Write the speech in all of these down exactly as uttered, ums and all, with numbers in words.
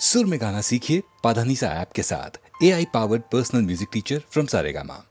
सुर में गाना सीखिए पाधानीसा ऐप के साथ। A I powered personal music teacher from Saregama.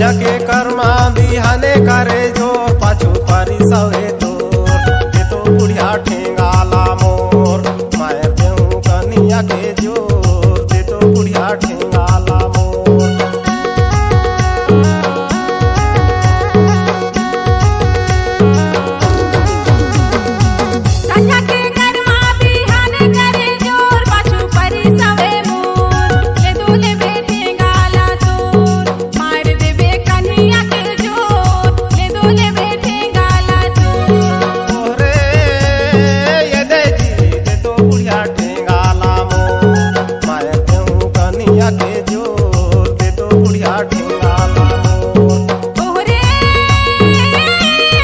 के कर्मा बिहाने करे जोर, पाछू परिस हवे तोर, दे तो बुढ़िया ठेंगा ला मोर। मार देहूं कनिया के जोर, दे तो बुढ़िया ठेंगा ला मोर। संझा के कर्मा बिहाने करे जोर, पाछू परिस हवे मोर, ले दो ले बेठेंगा ला तोर। मार देबे कनिया के जोर, ले दो ले बेठेंगा ला तोर। ओरे, ये दे जी, दे तो बुढ़िया ठेंगा ला मोर। मार देहूं कनिया के जोर, दे तो बुढ़िया ठेंगा ला मोर। ओरे,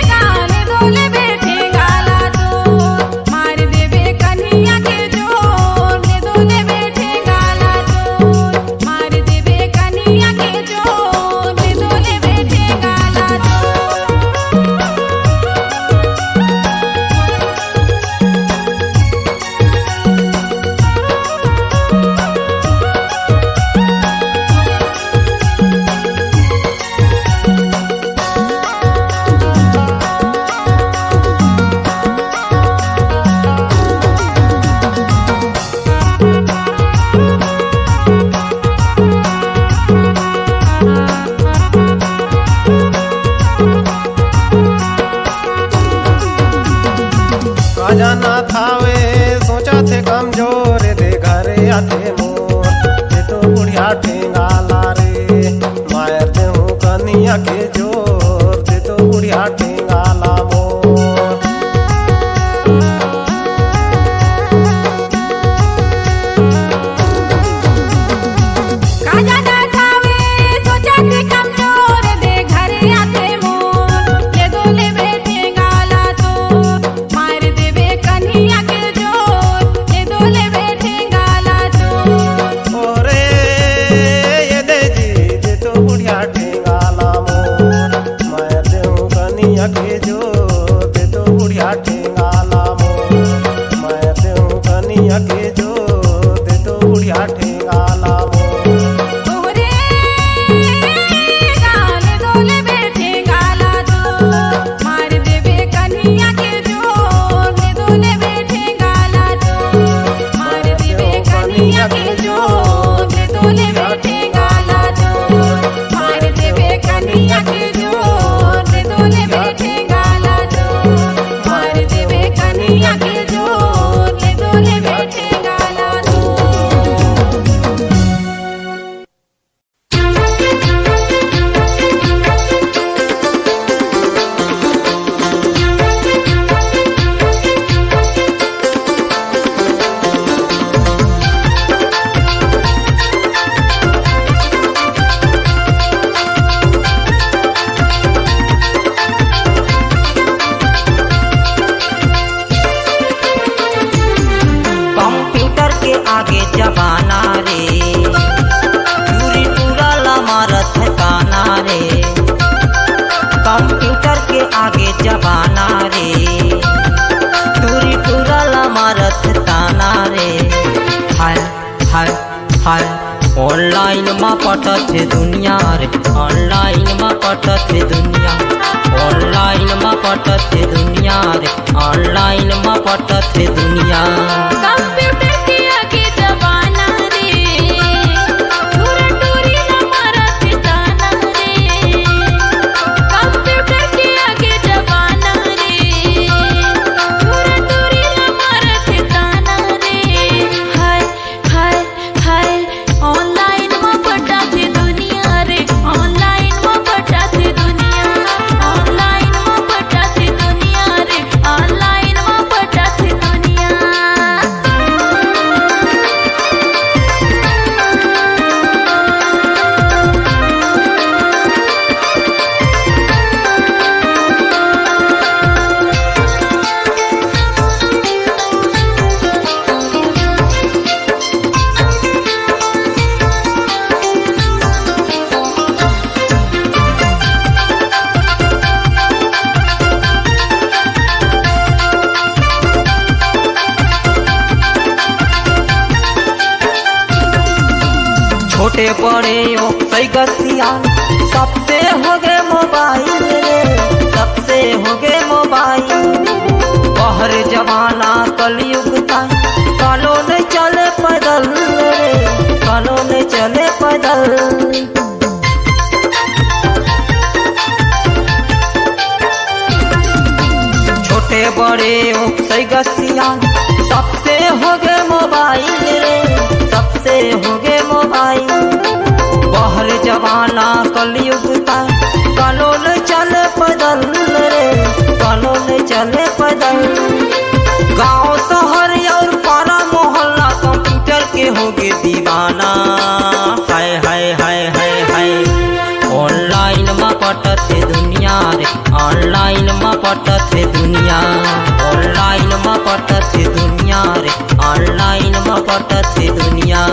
गाने दो ले बेठेंगा ला तोर। मार देबे कनिया के जोर, ले दो ले बेठेंगा ला तोर। मार देबे कनिया के जोर, ले दो ले बेठेंगा ला तोर। का जानत हावे, सोचत हे कमजोर, दे घरे आथे मोर, दे तो बुढ़िया ठेंगा ला रे। मार देहूं कनिया के जोर, दे तो बुढ़िया ठेंगा ला मोर। का जानत हावे, सोचत हे कमजोर, दे घरे आथे मोर, ले दो ले बेठेंगा ला तोर। मार देबे कनिया के जोर, ले दो ले बेठेंगा ला तोर। ओरे, ये दे जी, दे तो बुढ़िया ठेंगा ला मोर। मार देहूं कनिया के जोर, दे तो बुढ़िया ठेंगा ला मोर। मार देहूं कनिया के जोर, दे तो बुढ़िया ठेंगा ला मोर। ओरे, गाने दो ले बेठेंगा ला तोर। मार देबे कनिया के जोर, ले दो ले बेठेंगा ला तोर। मार देबे कनिया के जोर, ले दो ले बेठेंगा ला तोर। मार देबे कनिया के जोर, ले दो ले बेठेंगा ला तोर। मार देबे कनिया के जोर, ले दो ले बेठेंगा ला तोर। कंप्यूटर के आगे जमाना रे, टूरी टूरा ला मारत हे ताना रे। कंप्यूटर के आगे जमाना रे, टूरी टूरा ला मारत हे ताना रे। हाय हाय हाय, ऑनलाइन मा पटत हे दुनिया रे, ऑनलाइन मा पटत हे दुनिया, ऑनलाइन मा पटत हे दुनिया रे, ऑनलाइन मा पटत हे दुनिया। कंप्यूटर के आगे जमाना रे, टूरा टूरी ला मारत हे ताना रे। कंप्यूटर के आगे जमाना रे, टूरा टूरी ला मारत हे ताना रे। हाय हाय हाय, ऑनलाइन मा पटाथे दुनिया रे, ऑनलाइन मा पटाथे दुनिया, ऑनलाइन मा पटाथे दुनिया रे, ऑनलाइन मा पटाथे दुनिया। छोटे बड़े ओ सैगसिया, सबसे होगे मोबाइल रे, सबसे होगे मोबाइल। बहर जमाना कलयुग का, कालो नहीं चले पैदल रे, कालो नहीं चले पैदल। छोटे बड़े ओ सैगसिया, सबसे होगे मोबाइल रे, सबसे होगे मोबाइल। बहर जमाना कलयुग का, कालो नहीं चले पैदल रे, कालो नहीं चले पैदल। गांव शहर और पारा मोहल्ला कंप्यूटर के होगे दीवाना। हाय, हाय, हाय, हाय, हाय। ऑनलाइन म पटत हे दुनिया रे, ऑनलाइन म पटत हे दुनिया, ऑनलाइन म पटत हे दुनिया रे, ऑनलाइन म पटत हे दुनिया।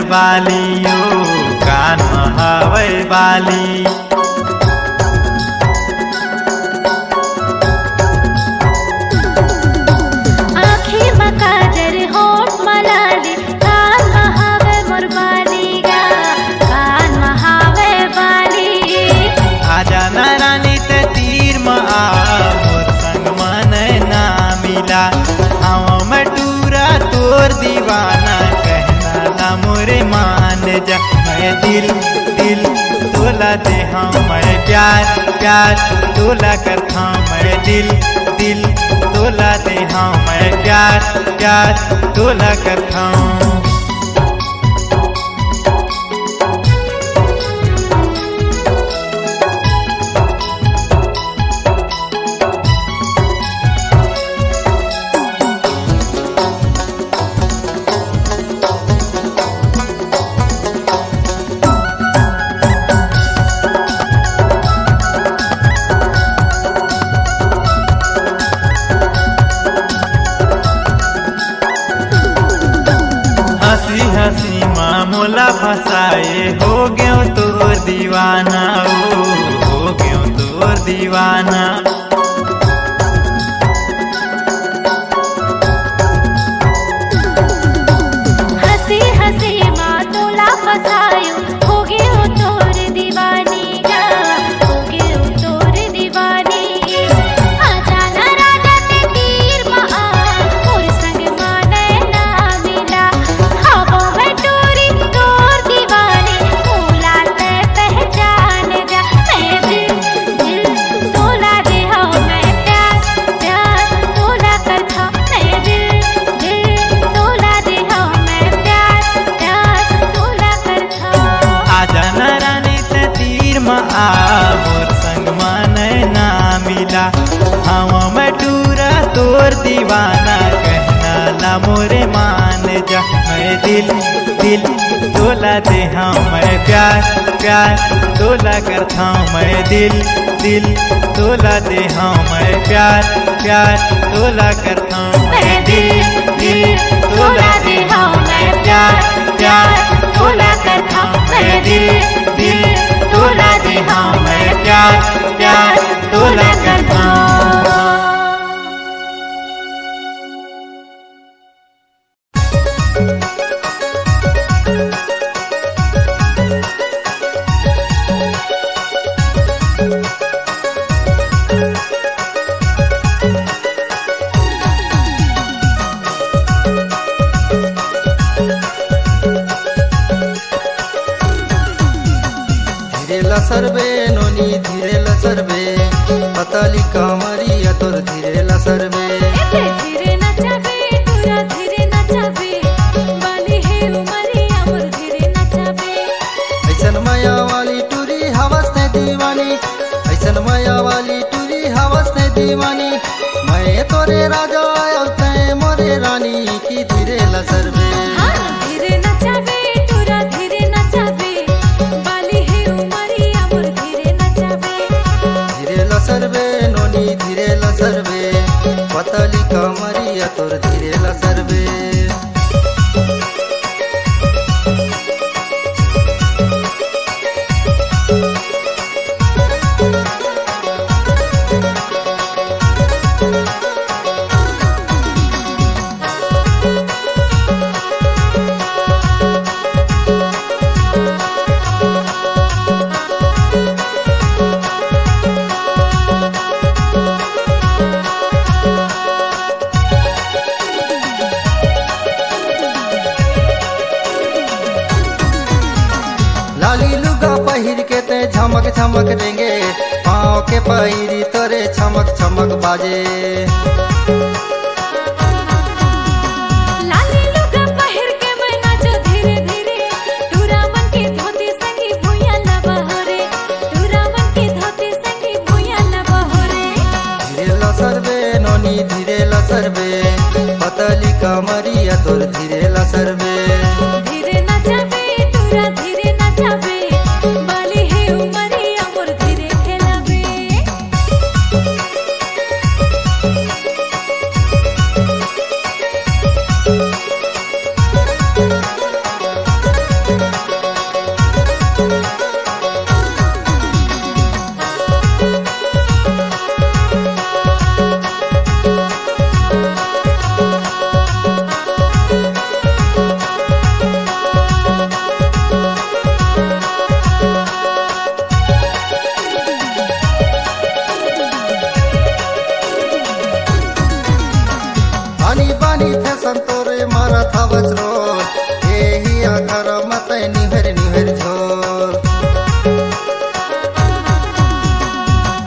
बाली ओ, कान म हवय बाली। आँखी म काजर, होंठ म लाली, कान म हवय मोर बाली गा, कान म हवय बाली। आजा ना रानी ते तीर म आ, मोर संग म नैना मिला। हवं मैं टूरा तोर दीवाना, कहना ला मोरे मान जा। मैं दिल, दिल तोला देहंव मैं प्यार, प्यार तोला करथंव मैं दिल, दिल तोला देहंव मैं प्यार, प्यार तोला करथंव। हंसी हंसी मा मोला फंसाए, हो गेंव तोर दीवाना ओ, हो गेंव तोर दीवाना। हंसी हंसी मा तोला फंसायो, हो गेंव तोर दीवानी गा, हो गेंव तोर दीवानी। आजा ना राजा ते तीर मा आ, मोर संग मा नैना मिला। हवं मैं टूरी तोर दीवानी, मोला ते पहचान जा। मैं दिल, दिल तोला देहंव मैं प्यार, प्यार तोला करथंव। मैं दिल, दिल तोला देहंव मैं प्यार, प्यार तोला करथंव। आजा ना रानी ते तीर म आ, मोर संग म नैना मिला। हवं मैं टूरा तोर दीवाना, कहना ला मोरे मान जा। मैं दिल, दिल तोला देहंव मैं प्यार, प्यार तोला करथंव मैं दिल, दिल तोला देहंव मैं प्यार, प्यार तोला करथंव मैं दिल, दिल तोला देहंव मैं प्यार, प्यार तोला करथंव मैं दिल, दिल तोला देहंव मैं प्यार, प्यार तोला करथंव। धीरे ला सरबे नोनी, धीरे ला सरबे, पतली कमरिया तोर धीरे ला सरबे। एते धीरे नचाबे, टूरा धीरे नचाबे, बाली हे उमरिया मोर धीरे नचाबे। अइसन मया वाली टूरी हवस ते दीवानी, अइसन मया वाली टूरी हवस ते दीवानी। मैं तोरे राजा अउ तैं मोरे रानी की धीरे ला सरबे। हाँ, धीरे नचाबे, टूरा धीरे नचाबे, बाली हे उमरिया मोर धीरे नचाबे। धीरे ला सरबे नोनी, धीरे ला सरबे, पतली कमरिया तोर धीरे ला सरबे। लाली लुगा पहिर के ते झमक झमक रेंगे, पाँव के पैरी तोरे छमक छमक बाजे। लाली लुगा पहिर के मैं नाचो धीरे धीरे, टूरा मन के धोती संगी भुइयां ला बहोरे, टूरा मन के धोती संगी भुइयां ला बहोरे। धीरे ला सरबे नोनी, धीरे ला सरबे, पतली कमरिया तोर धीरे ला सरबे। धीरे नचाबे, टूरा धीरे नचाबे, बाली हे उमरिया मोर धीरे खेलाबे। निहर निहर झोल।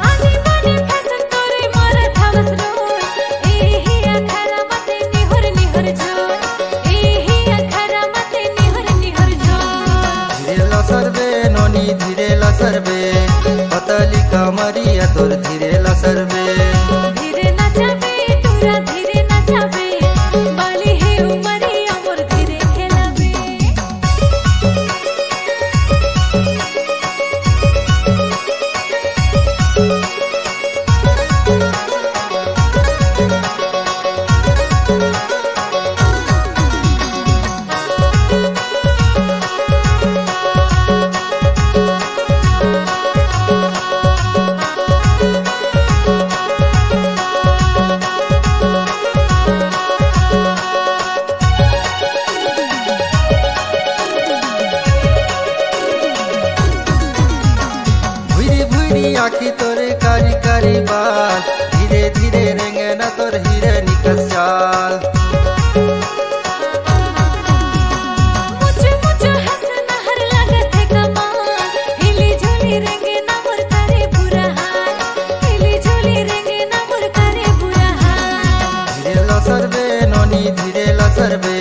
आनी बानी फैशन तोरे मारत हवस रोल। एही अखाड़ा मते निहर निहर झोल। एही अखाड़ा मते निहर निहर झोल। धीरे लसरबे नोनी धीरे लसरबे, पतली कमरिया तोर धीरे लसरबे। धीरे नचाबे टूरा धीरे नचाबे, बाली हे उमरिया मोर धीरे खेलाबे। भुइरी भुइरी आँखी तोरे कारी कारी बाल, धीरे धीरे रेंगे ना तोर हिरनी कस चाल। मुचु मुचु हंस नहर लागत हे कमाल, हिली झुली रेंगे ना मोर करे बुरा हाल, हिली झुली रेंगे ना मोर करे बुरा हाल। धीरे लसरबे नोनी धीरे लसरबे,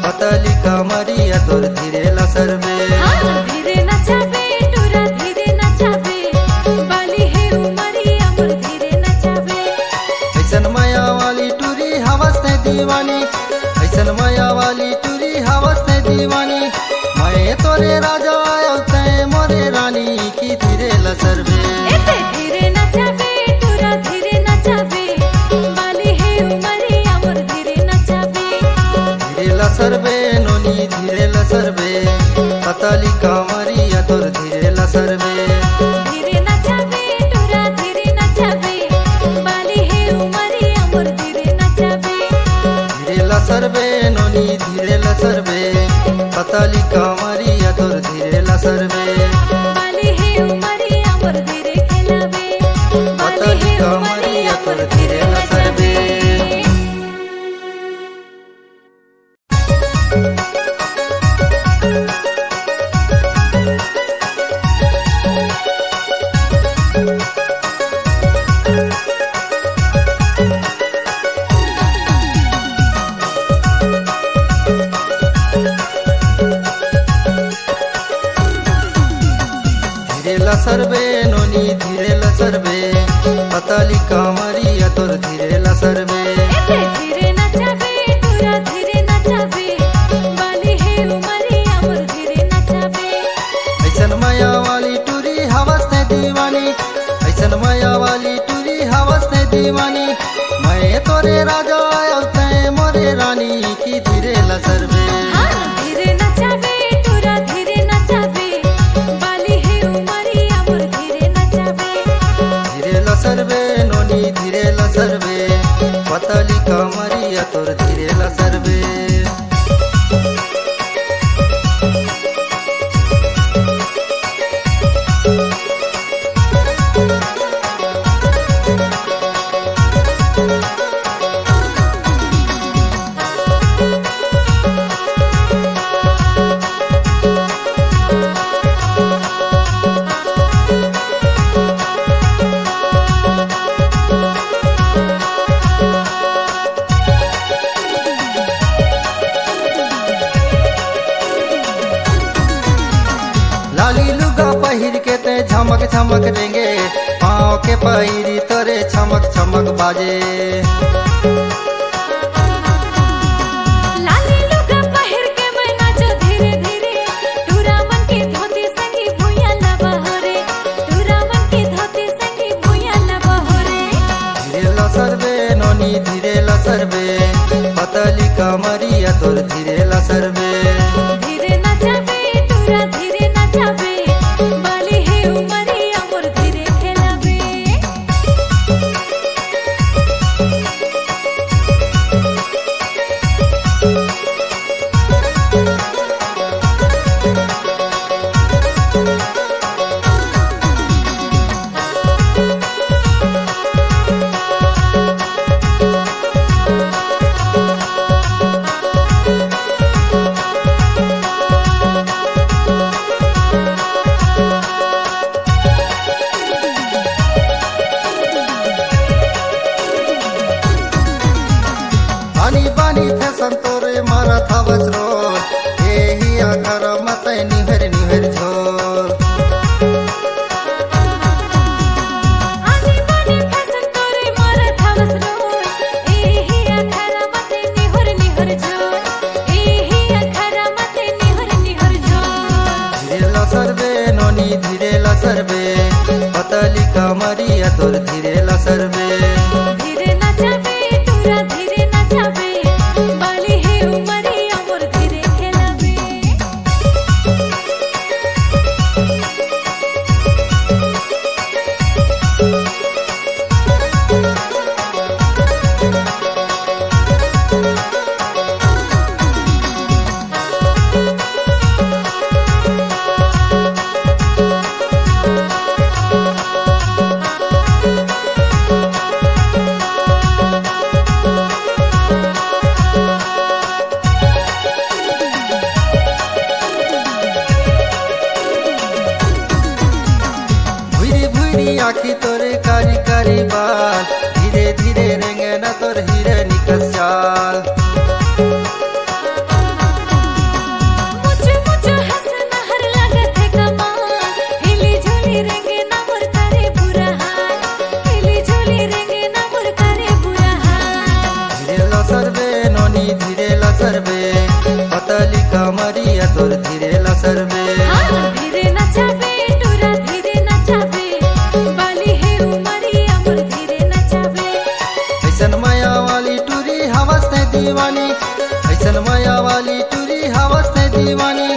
पतली कमरिया तोर धीरे लसरबे। हाँ, धीरे नचाबे टूरा धीरे नचाबे, बाली हे उमरिया मोर धीरे नचाबे। ऐसन मया वाली टूरी हवस ते दीवानी, ऐसन मया वाली टूरी हवस ते दीवानी। मैं तोरे राजा आयो तै मोरे रानी की धीरे लसरबे। एते धीरे नचाबे टूरा धीरे नचाबे, बाली हे उमरिया मोर धीरे नचाबे। धीरे लसरबे नोनी धीरे लसरबे, पतली कमरिया तोर धीरे लसरबे। धीरे नचाबे टूरा धीरे नचाबे, बाली हे उमरिया मोर धीरे नचाबे। धीरे लसरबे नोनी धीरे लसरबे, पतली कमरिया तोर धीरे लसरबे। बाली हे उमरिया मोर धीरे खेलाबे, बाली पतली हे कमरिया उमरिया तोर मोर धीरे धीरे लसरबे। नचाबे। धीरे लसरबे नोनी धीरे लसरबे, पतली कमरिया तोर धीरे लसरबे। एते धीरे नचाबे टूरा धीरे नचाबे, बाली हे उमरिया मोर धीरे नचाबे। ऐसन मया वाली टूरी हवस ते दीवानी, ऐसन मया वाली टूरी हवस ते दीवानी। मैं तोरे राजा आयो तै मोरे रानी की धीरे लसरबे। हाँ, धीरे नचाबे टूरा धीरे नचाबे, बाली हे उमरिया मोर धीरे नचाबे। धीरे लसरबे नोनी धीरे लसरबे, पतली कमरिया तोर धीरे लसरबे। लाली लुगा पहिर के ते झमक झमक रेंगे, पाँव के पैरी तोरे छमक छमक बाजे। लाली लुगा पहिर के मैं नाचो धीरे धीरे, टूरा मन के धोती संगी भुइयां लबा हो रे, टूरा मन के धोती संगी भुइयां लबा हो रे। धीरे लसरबे नोनी धीरे लसरबे, पतली कमरिया तोर धीरे लसरबे। धीरे नचाबे टूरा धीरे नचाबे, बाली हे उमरिया मोर धीरे खेलाबे। धीरे ला सरबे, पतली कमरिया तोर धीरे ला सरबे। धीरे नचाबे टूरा, धीरे नचाबे, बाली हे उमरिया मोर धीरे खेलाबे। भुइरी भुइरी आँखी तोरे कारी कारी बाल, धीरे धीरे रेंगे ना तोर हिरनी कस चाल। मुझे मुझे हंसना हर लागत है कमाल, हिली झुली रेंगे ना मोर करे बुरा हाल, हिली झुली रेंगे ना मोर करे बुरा हाल। धीरे ला सरबे नोनी धीरे ला सरबे, पतली कमरिया तोर धीरे ला सरबे। हाँ, धीरे नचाबे टूरा धीरे नचाबे, बाली हे उमरिया मोर धीरे नचाबे। ऐसन मया वाली टूरी हवस ते दीवानी, ऐसन मया वाली टूरी हवस ते दीवानी।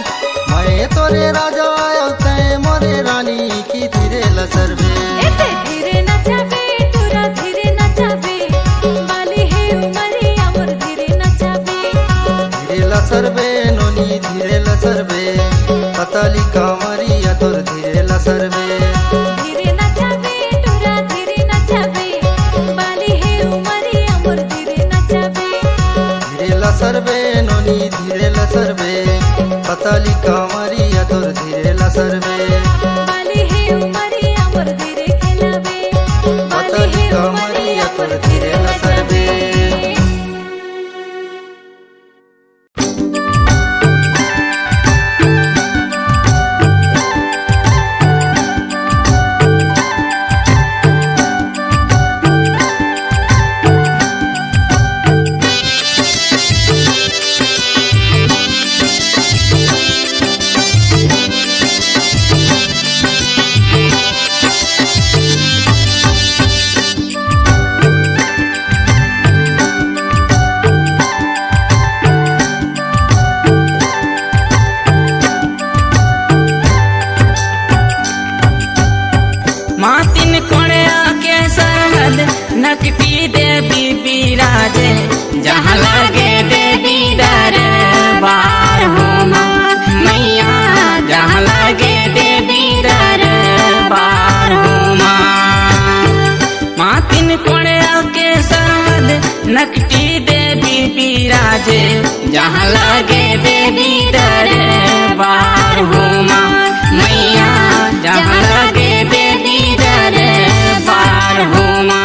मैं तोरे राजा आयो तै मोरे रानी की धीरे ला सरबे। एते धीरे नचाबे टूरा धीरे नचाबे, बाली हे उमरिया मोर धीरे नचाबे। धीरे ला सरबे नोनी धीरे ला सरबे, पतली कमरिया तोर धीरे ला सरबे। धीरे नचाबे टूरा धीरे नचाबे, बाली हे उमरिया मोर धीरे नचाबे। धीरे ला सरबे नोनी धीरे ला सरबे, पतली कमरिया तोर धीरे ला सरबे। बाली हे उमरिया मोर धीरे खेलाबे, बाली पतली हे कमरिया उमरिया तोर मोर धीरे धीरे ला सरबे। नचाबे। मातिन कोड़िया के सरहद नकटी देवी बिराजे, जहाँ लागे देवी दरबार हो माँ मैया, जहाँ लागे देवी दरबार हो माँ। मातिन कोड़िया के सरहद नकटी देवी बिराजे, जहाँ लागे देवी दरबार हो माँ मैया, जहाँ लागे देवी दरबार हो माँ।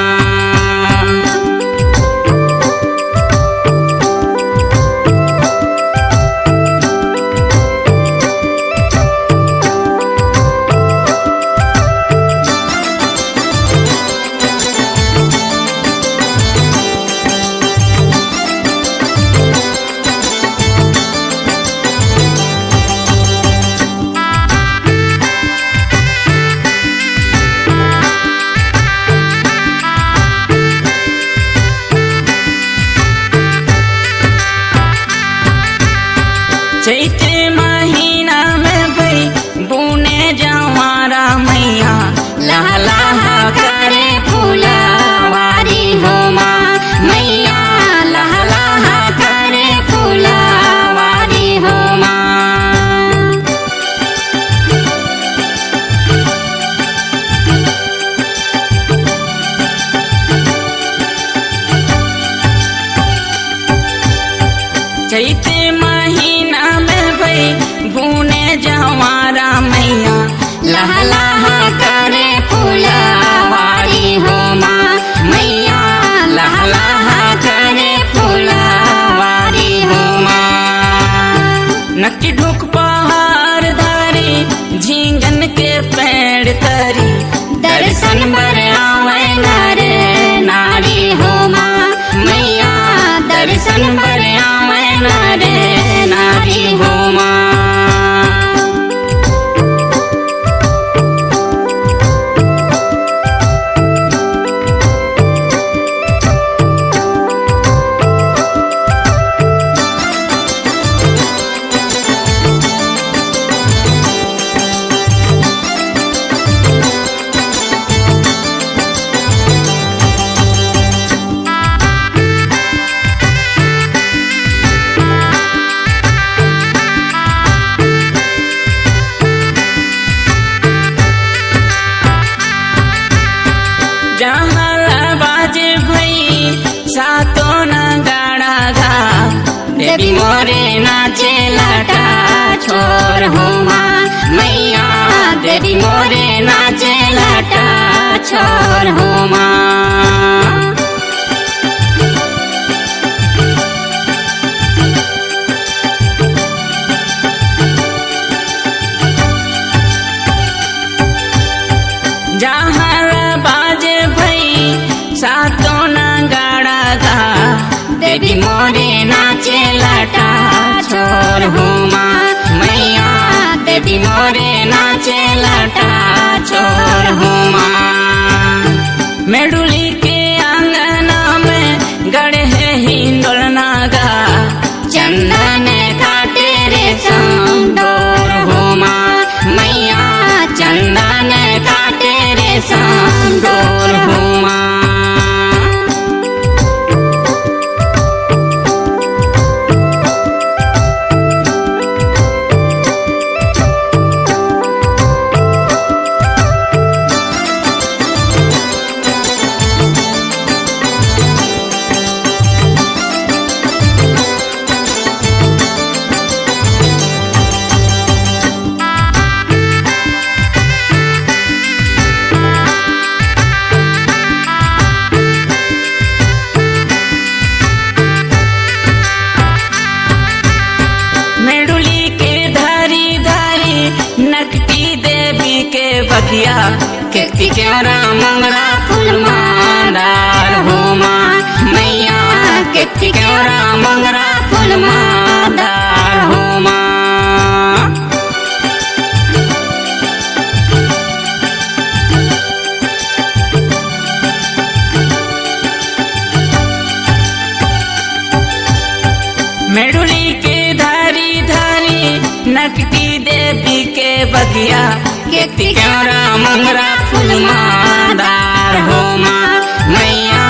छोर होमा, मैया देवी मोरे नाचे लटा छोर होमा। जहर बाजे भई सातों नगाड़ा गा, देवी मोरे नाचे लटा छोर होमा। मैया देवी मोरे नाचे लटा छोर होमा। मेडुली के आंगना में गड़े हे हिंडोल नागा, चंदन काटे रेशम डोर होमा। मैया चंदन काटे रेशम डोर होमा। मेडुली के धारी धारी नकटी देवी के बगिया, केती केवरा मोंगरा फूल मांदार होमा। मैया केती केवरा मोंगरा फूल मांदार होमा। मेडुली के धारी धारी नकटी देवी के बगिया, केती केवरा मोंगरा फूल मांदार होमा। मैया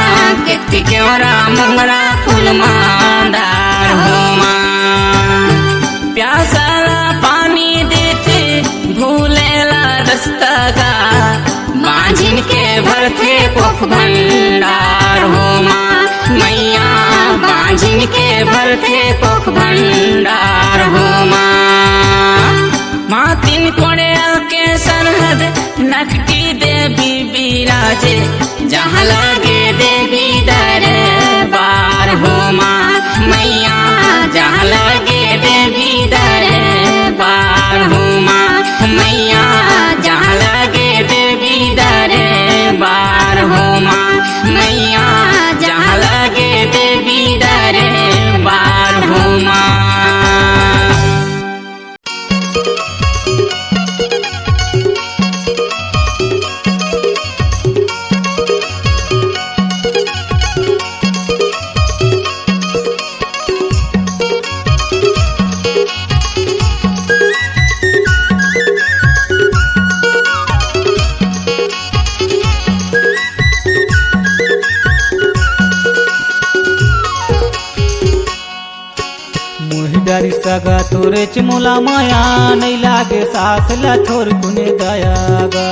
केती केवरा मोंगरा फूल मांदार होमा। प्यासा ला पानी देथे, भूले ला रस्ता गा, बांझिन के भरथे कोख भंडार होमा। मैया बांझिन के भरथे कोख भंडार होमा। मातिन कोड़िया के सरहद नकटी देवी बिराजे, जहाँ लागे देवी दरबार होमा। मैया जहाँ लागे देवी दरबार होमा। मैया जहाँ लागे देवी दरबार होमा। मैया जहाँ लागे देवी दरबार होमा। मोहि डारी सगा तोरेच मोला माया, नइ लागे सास ला थोरकुन दया गा।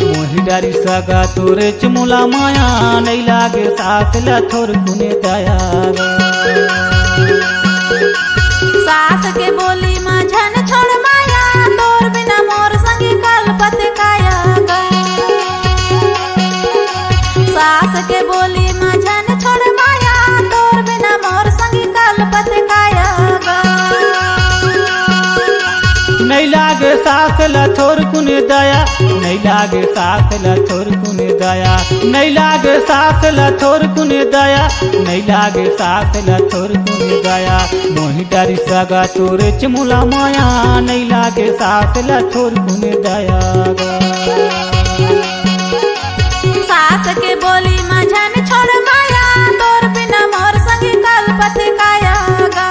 मोहि डारी सगा तोरेच मोला माया, नइ लागे सास ला थोरकुन दया गा। सास के बोली म झन छोड़ माया, तोर बिना मोर संगी कलपत काया गा। सास के बोली म झन छोड़ माया, तोर बिना मोर संगी कलपत काया गा। नइ लागे सास ल थोरकुन दया, नइ लागे सास ल थोरकुन दया, नइ लागे सास ल थोरकुन दया, नइ लागे सास ल थोरकुन दया। मोहि डारी सगा तोरेच मोला माया, नइ लागे सास ल थोरकुन दया गा। सास के बोली म झन छोड़ माया, तोर बिना मोर संगी कलपत काया गा।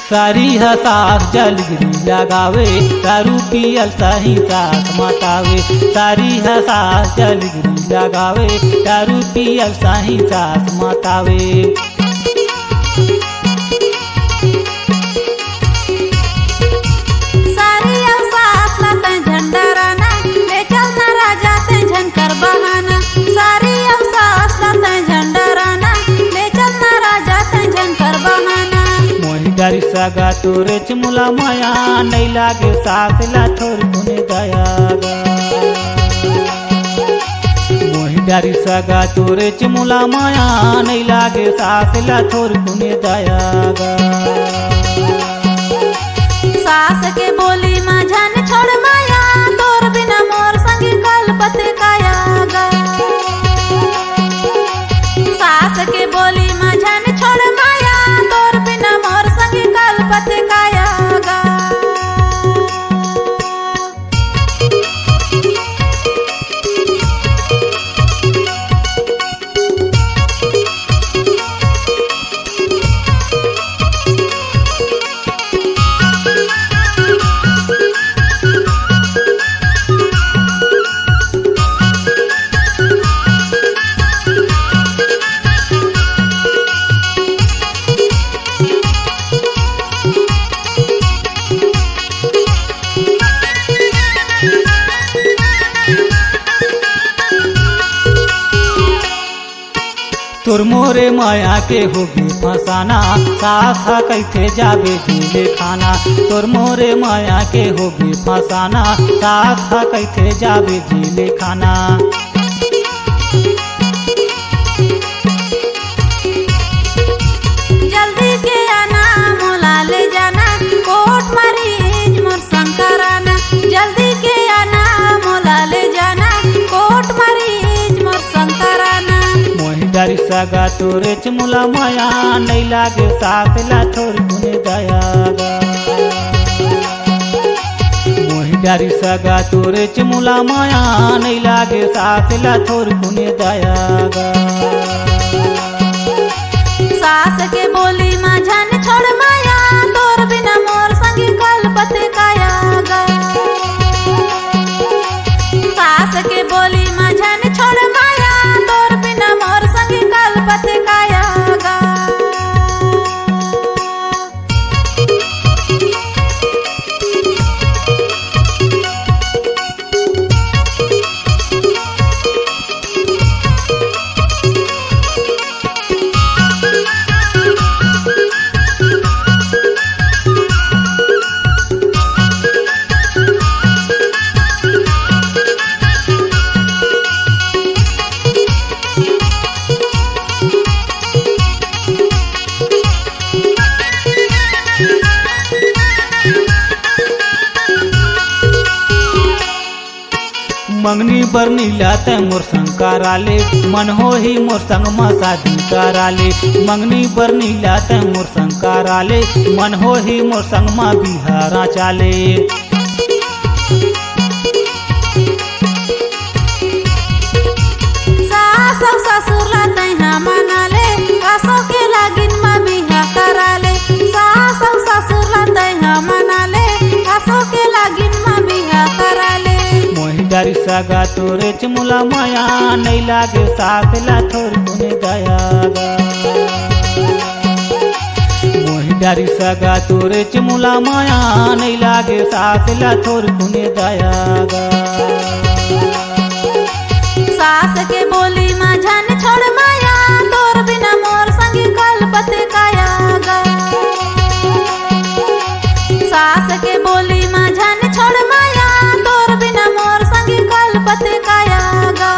सारी ह सास जलगिरी लगावे, दारू पियल सही सास मतावे। सारी ह सास जलगिरी लगावे, दारू पियल सही सास मतावे। सारी अउ सास ला तैं झन डराना, ले चल ना राजा तैं झन कर बहाना। सारी अउ सास ला तैं झन डराना, ले चल ना राजा तैं झन कर बहाना। मोहि डारिस गा तोरेच मोला मया, नइ लागे सास ला थोरकुन दया गा। मोहि डारिस गा तोरेच मोला मया, नइ लागे सास ला थोरकुन दया गा। सास के बोली मा झन छोड़ माया, तोर बिना मोर संग कलपत काया गा। सास के बोली मा झन छोड़ माया, तोर बिना मोर संग कलपत काया गा। तोर मोरे मया के होगे फसाना, सास ह कहिथे जाबे जेले खाना। तोर मोरे मया के होगे फसाना, सास ह कहिथे जाबे जेले खाना। जल्दी के आना मोला ले जाना, कोर्ट मरीज मोर संग कराना। जल्दी के आना मोला ले जाना, कोर्ट मरीज मोर संग कराना। मोहि डारिस गा तोरेच मोला मया, नइ लागे सास ला थोरकुन दया गा। मोहि डारिस गा तोरेच मोला मया, नइ लागे सास ला थोरकुन दया गा। सास के बोली मा झन छोड़ माया, तोर बिना मोर संग कलपत काया गा। सास के बोली मा झन छोड़ माया, तोर बिना मोर संग कलपत काया गा। मंगनी बर नीला तैं मोर संग करा ले, मन होही मोर संग म शादी करा ले। मंगनी बर नीला तैं मोर संग करा ले, मन होही मोर संग म बिहारा चाले। सास अउ ससुर ला तैं हा मना ले, असो के लागिन म बिहा करा ले। सास अउ ससुर ला तैं हा मना ले, असो के लागिन म बिहा करा ले। मोहि डारिस गा तोरेच मोला मया, नइ लागे सास ला थोरकुन दया गा। मोहि डारिस गा तोरेच मोला मया, नइ लागे सास ला थोरकुन दया गा। सास के बोली मा झन छोड़ माया, तोर बिना मोर संग कलपत काया गा। सास के बोली मा झन छोड़ माया, तोर बिना मोर संग कलपत काया गा।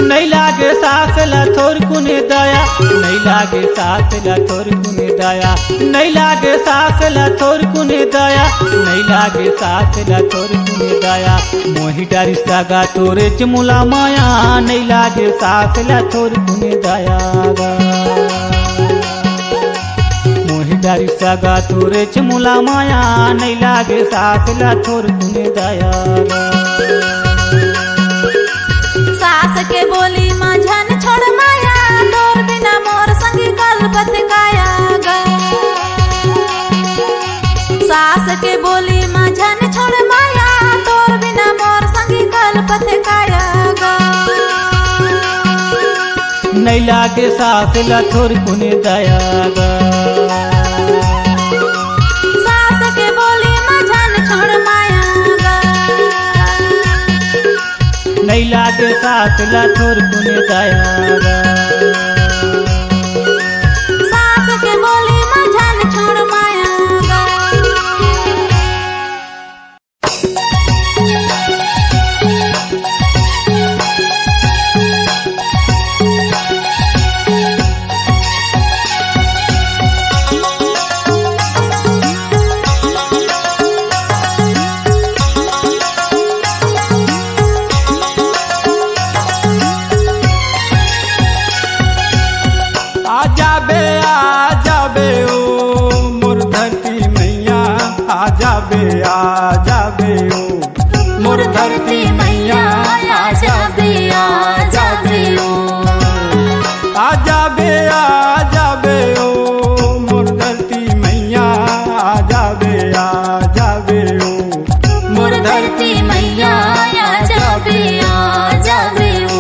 नइ लागे सास ला थोरकुन दया, नइ लागे सास ला थोरकुन दया, नइ लागे सास ला थोरकुन दया, नइ लागे सास ला थोरकुन दया। मोहि डारिस गा तोरेच मोला मया, नइ लागे सास ला थोरकुन दया गा। मोहि डारिस गा तोरेच मोला मया, नइ लागे सास ला थोरकुन दया गा। सास के बोली मा झन छोड़ माया, तोर बिना मोर संग कलपत काया गा। नइ लागे सास ला थोरकुन दया गा। सास के बोली म झन छोड़ माया गा। नइ लागे सास ला थोरकुन दया गा। सास के बोली म झन छोड़ माया गा। आ जाबे, आ जाबे ओ मोर धरती मैया, आ जाबे, आ जाबे ओ मोर धरती मैया, आ जाबे, आ जाबे ओ। आ जाबे, आ जाबे ओ मोर धरती मैया, आ जाबे, आ जाबे ओ मोर धरती मैया, आ जाबे, आ जाबे ओ।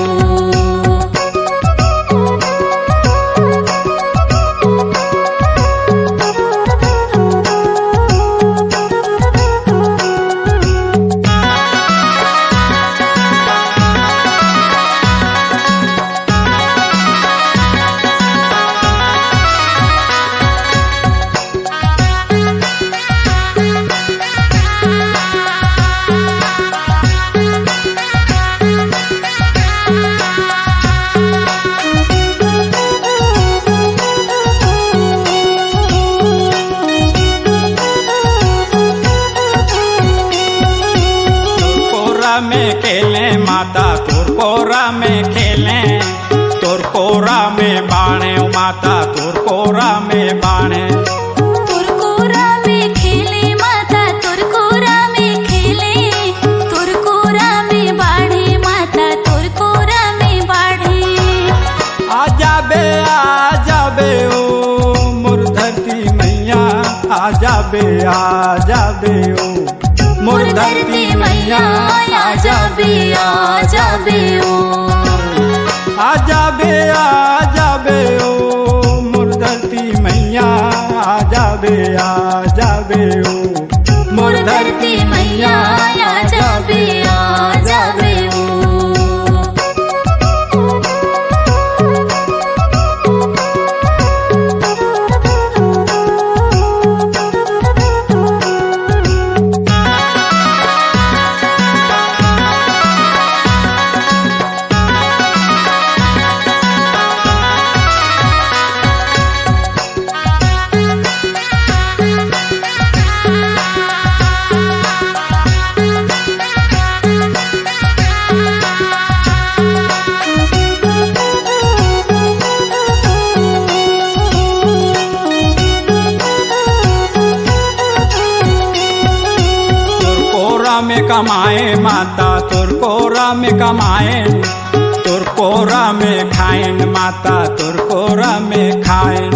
तोर कोरा में खेले माता, तोर कोरा में खेले, तोर कोरा में बाणे ओ माता, तोर कोरा में बाणे। तोर कोरा में खेले माता, तोर कोरा में खेले, तोर कोरा में बाढ़े माता, तोर कोरा में बाढ़े। आ जाबे, आ जाबे ओ मोर धरती मैया, आ जाबे, आ जाबे ओ मोर धरती मैया, आ जाबे, आ जाबे ओ। आ जाबे, आ जाबे ओ मोर धरती मैया, आ जाबे, आ जाबे ओ मोर धरती मैया, आ जाबे, आ जाबे ओ। तोर कोरा में कमाए माता, तोर कोरा में कमाए, तोर कोरा में खाएन माता, तोर कोरा में खाएन।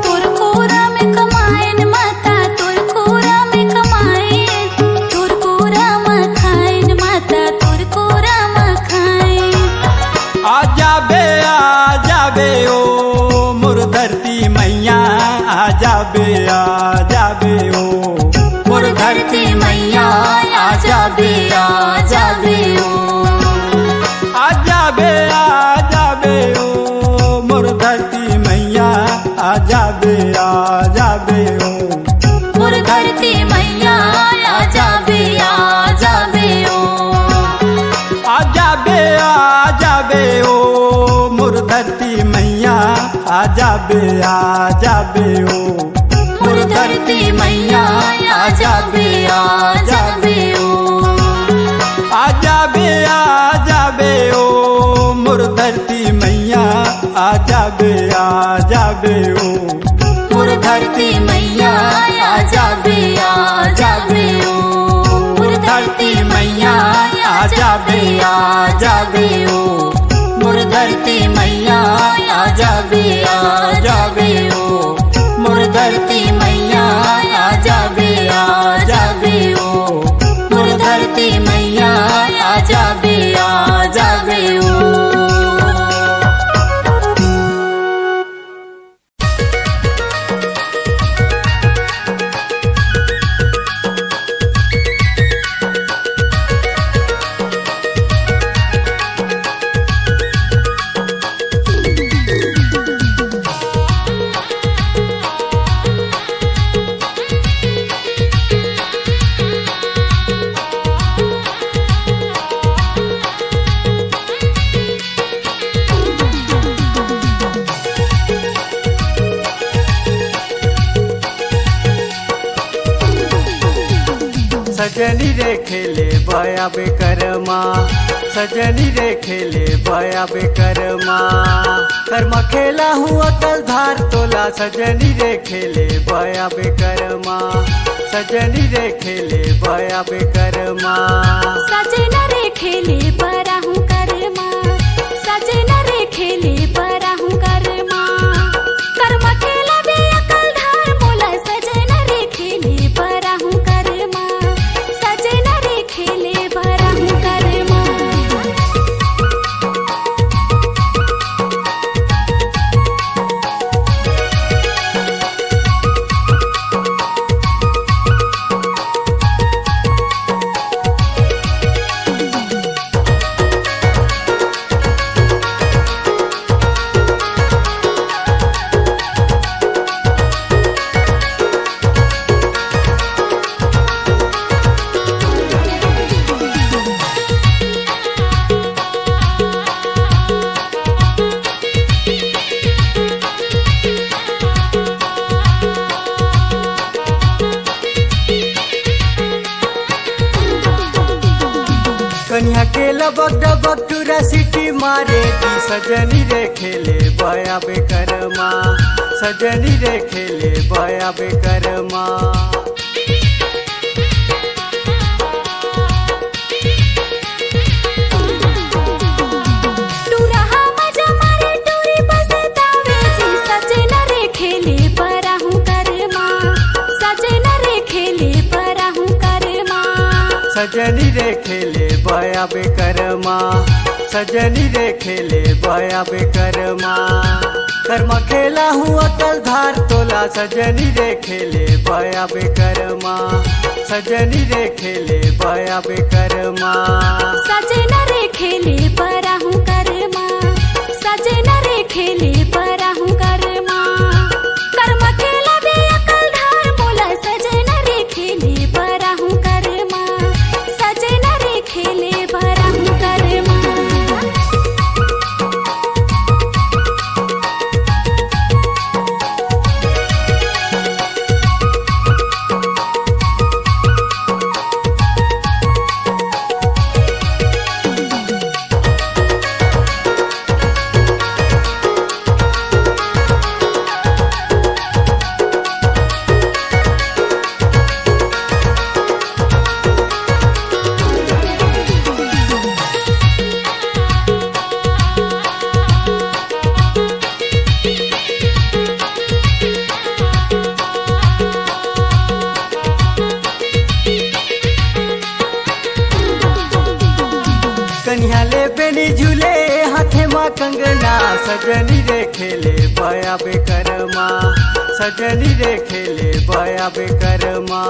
तोर कोरा में कमाएन माता, तोर कोरा में कमाएन, तोर कोरा में खाएन माता, तोर कोरा में खाएन। आ जाबे, आ जाबे ओ मोर धरती मैया, आ जाबे, आ जाबे ओ मोर धरती मैया, आ जाबे, आ जाबे ओ। आ जाबे, आ जाबे ओ मोर धरती मैया, आ जाबे, आ जाबे ओ। मोर धरती मैया, आ जाबे, आ जाबे ओ। आ जाबे, आ जाबे ओ मोर धरती मैया, आ जाबे, आ जाबे ओ। मोर धरती मैया, आ जाबे, आ जाबे ओ। आ जाबे, आ जाबे ओ मोर धरती मैया, आ जाबे, आ जाबे ओ। मोर धरती मैया, आ जाबे, आ जाबे ओ। मोर धरती मैया, आ जाबे, आ जाबे ओ। मोर धरती मैया, आ जाबे, आ जाबे ओ। मोर धरती मैया, आ जाबे, आ जाबे ओ। मोर धरती मैया, आ जाबे, आ जाबे ओ। सजनी रे खेले बया बेकरमा, सजनी रे खेले बया बेकरमा। करमा खेला हूँ अकल धार तोला, सजनी रे खेले बया बेकरमा, सजनी रे खेले बया बेकरमा। सजना रे खेले बरा हूँ करमा, सजना रे खेले बरा हूँ करमा। करमा खेला बे अकल धार मोला, सजना रे खेले बरा हूँ करमा, सजना रे खेले बरा हूँ करमा। कनिहा के लबक डबक टूरा सीटी मारे दी, सजनी रे खेले बया बेकरमा, सजनी रे खेले बया बेकरमा। टूरा हा मजा मारे टूरी बसतावे जी, सजना रे खेले बरा हूँ करमा, सजना रे खेले बरा हूँ करमा। सजनी रे खेले बया बेकरमा, सजनी रे खेले बया बेकरमा। करमा खेला हूँ अकल धार तोला, सजनी रे खेले बया बेकरमा, सजनी रे खेले बया बेकरमा। सजना रे खेले बरा हूँ करमा, सजना रे खेले बरा हूँ करमा। करमा खेला बे अकल धार मोला, सजना रे खेले बरा हूँ करमा, सजना रे खेले बरा हूँ करमा। कनिहा ले बेनी झूले, हाथे मा कंगना, सजनी रे खेले बया बेकरमा, सजनी रे खेले बया बेकरमा।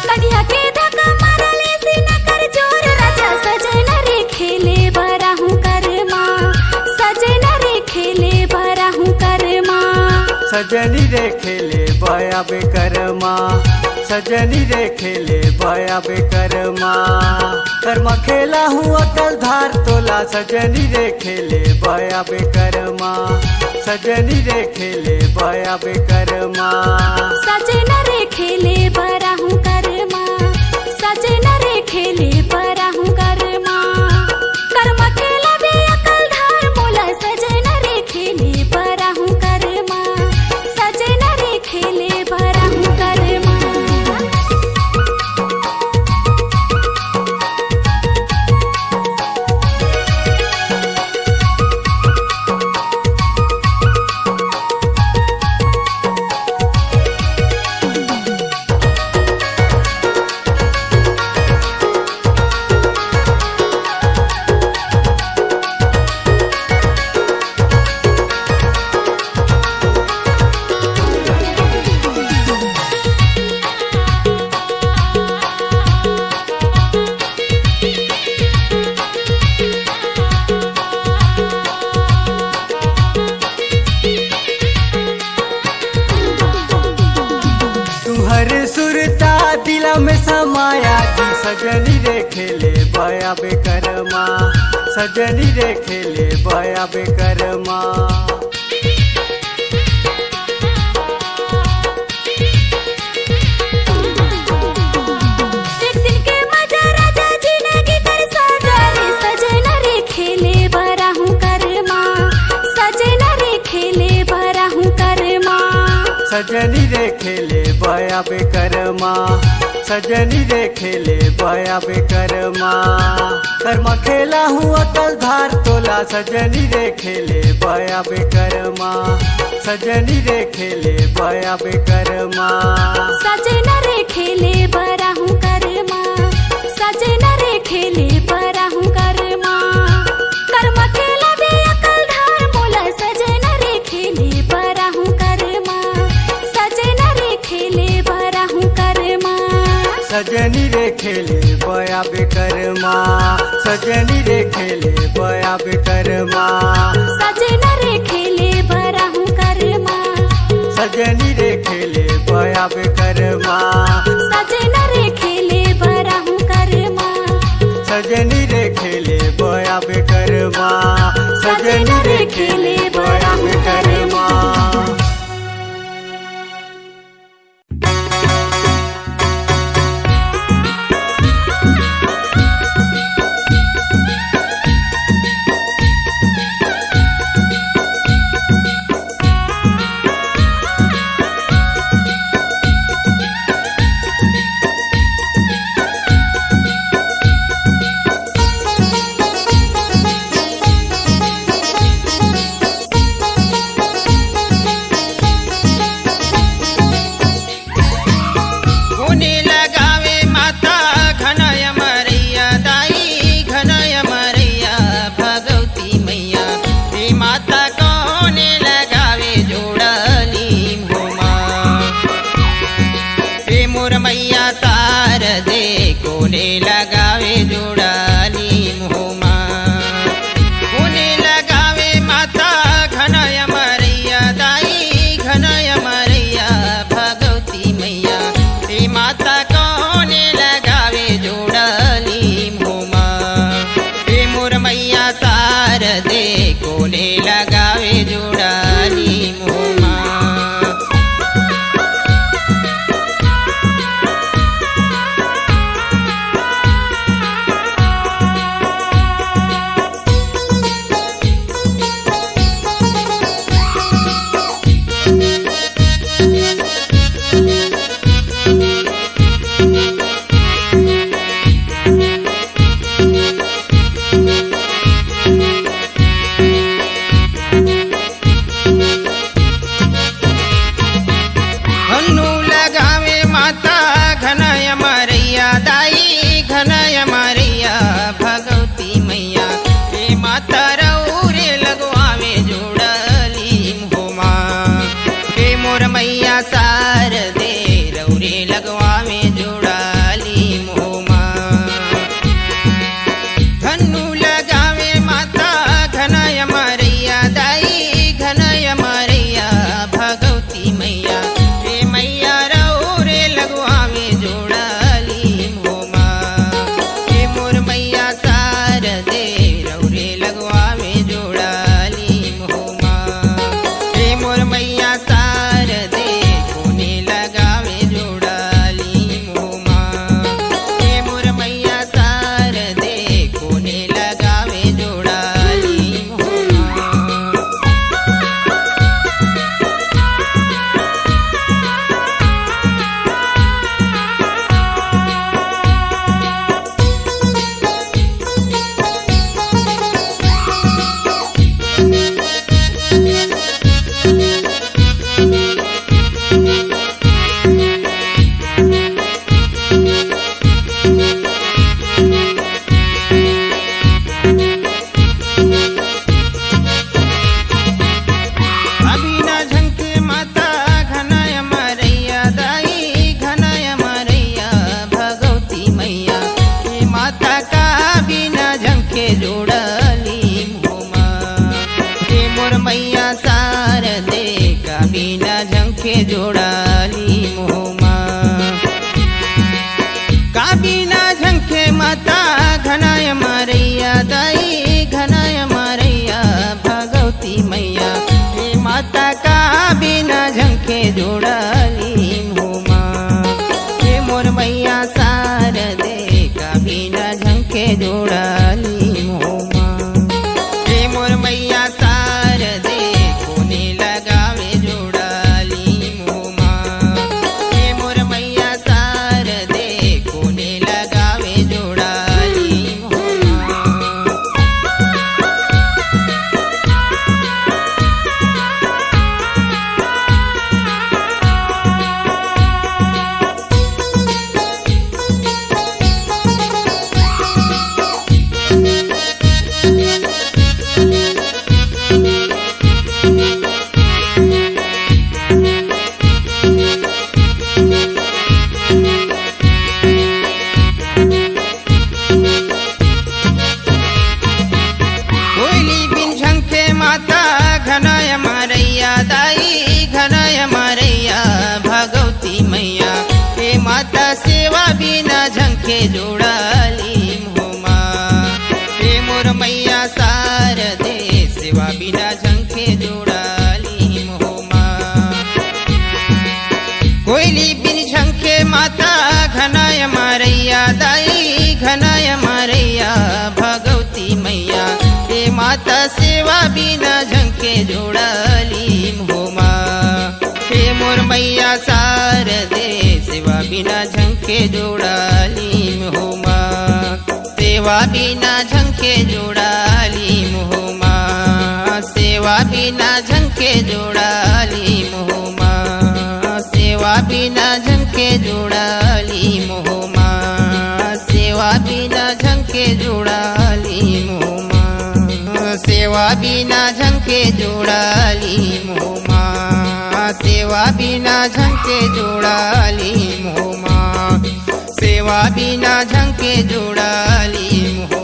कनिहा के धक्का मारा ले सीना कर जोर राजा, सजना रे खेले बरा हूँ करमा, सजना रे खेले बरा हूँ करमा। सजनी रे खेले बया बेकरमा, सजनी रे खेले बया बेकरमा। करमा खेला हूँ अकल धार तोला, सजनी रे खेले बया बेकरमा, सजनी रे खेले बया बेकरमा। सजना रे खेले बरा हूँ करमा, सजना रे खेले बरा हूँ करमा। करमा खेला बे अकल धार मोला, सजना रे खेले बरा हूँ करमा, सजना रे खेले बरा हूँ करमा। तुहर सुरता दिला में समाया जी, सजनी रे खेले बया बेकरमा, सजनी रे खेले बया बेकरमा। सजनी रे खेले बया बेकरमा, सजनी रे खेले बया बेकरमा। करमा खेला हूँ अकल धार तोला, सजनी रे खेले बया बेकरमा, सजनी रे खेले बया बेकरमा। सजना रे खेले बरा हूँ करमा, सजना रे खेले बरा हूँ करमा। करमा खेला बे अकल धार मोला, सजना रे खेले बरा हूँ करमा, सजना रे खेले बरा हूँ करमा। सजनी रे खेले बया बेकरमा, सजनी रे खेले बया बेकरमा। सजना रे खेले बरा हूँ करमा, सजनी रे खेले बया बेकरमा। सजना रे खेले बरा हूँ करमा, सजनी रे खेले बया बेकरमा। सजना रे खेले बरा हूँ करमा। कोने लगावे माता घनय मरैया, दाई घनय मरैया, भगवती मैया। हे माता कोने लगावे जोड़ा लीम होमा। हे मोर मैया शारदे कोने लगावे जोड़ा लीम होमा। कोने लगावे माता घनय मरैया, दाई घनय मरैया, भगवती मैया। हे माता कोने लगावे जोड़ा लीम होमा। हे मोर मैया शारदे कोने लगावे जोड़ा लीम होमा। हन्नू लगावे माता घनय मरैया, दाई घनय मरैया, भगवती मैया। हे माता रौरे लगवावे जोड़ा लीम होमा। हे मोर मैया शारदे रौरे लगवावे जोड़ा लीम होमा। धन्नू लगावे माता घनय मरैया, दाई घनय मरैया, भगवती मैया। हे मैया रौरे लगवावे जोड़ा लीम होमा। हे मोर मैया शारदे रौरे लगवावे जोड़ा लीम होमा। हे मोर मैया शारदे कोने लगावे जोड़ा लीम होमा। हे मोर मैया शारदे कोने लगावे जोड़ा लीम होमा। अभी ना झंके माता घनय मरैया, दाई घनय मरैया, भगवती मैया। हे माता का बिना झंके जोड़ा लीम होमा। हे मोर मैया शारदे का बिना झंके जोड़ा लीम होमा। का बिना झंके माता घनय मरैया, दाई घनय मरैया, भगवती मैया। हे माता का बिना झंके जोड़ा लीम होमा। हे मोर मैया शारदे का बिना झंके जोड़ा लीम होमा। हे मोर मैया शारदे कोने लगावे जोड़ा लीम होमा। के जोड़ा लीम हो माँ। हे मोर मैया शारदे, सेवा बिना झंके जोड़ा लीम हो माँ। कोयली बिन झंके माता, घनाय मारैया दाई, घनाय मारैया भगवती मैया। हे माता, सेवा बिना झंके जोड़ा लीम हो माँ। हे मोर मैया शारदे, सेवा बिना झंके जोड़ा लीम हो माँ। सेवा बिना झंके जोड़ा लीम हो माँ। सेवा बिना झंके जोड़ा लीम हो माँ। सेवा बिना झंके जोड़ा लीम हो माँ। सेवा बिना झंके जोड़ा लीम हो माँ। सेवा बिना झंके जोड़ा लीम हो माँ। सेवा बिना झंके जोड़ा लीम हो माँ। सेवा बिना झंके जोड़ा लीम हो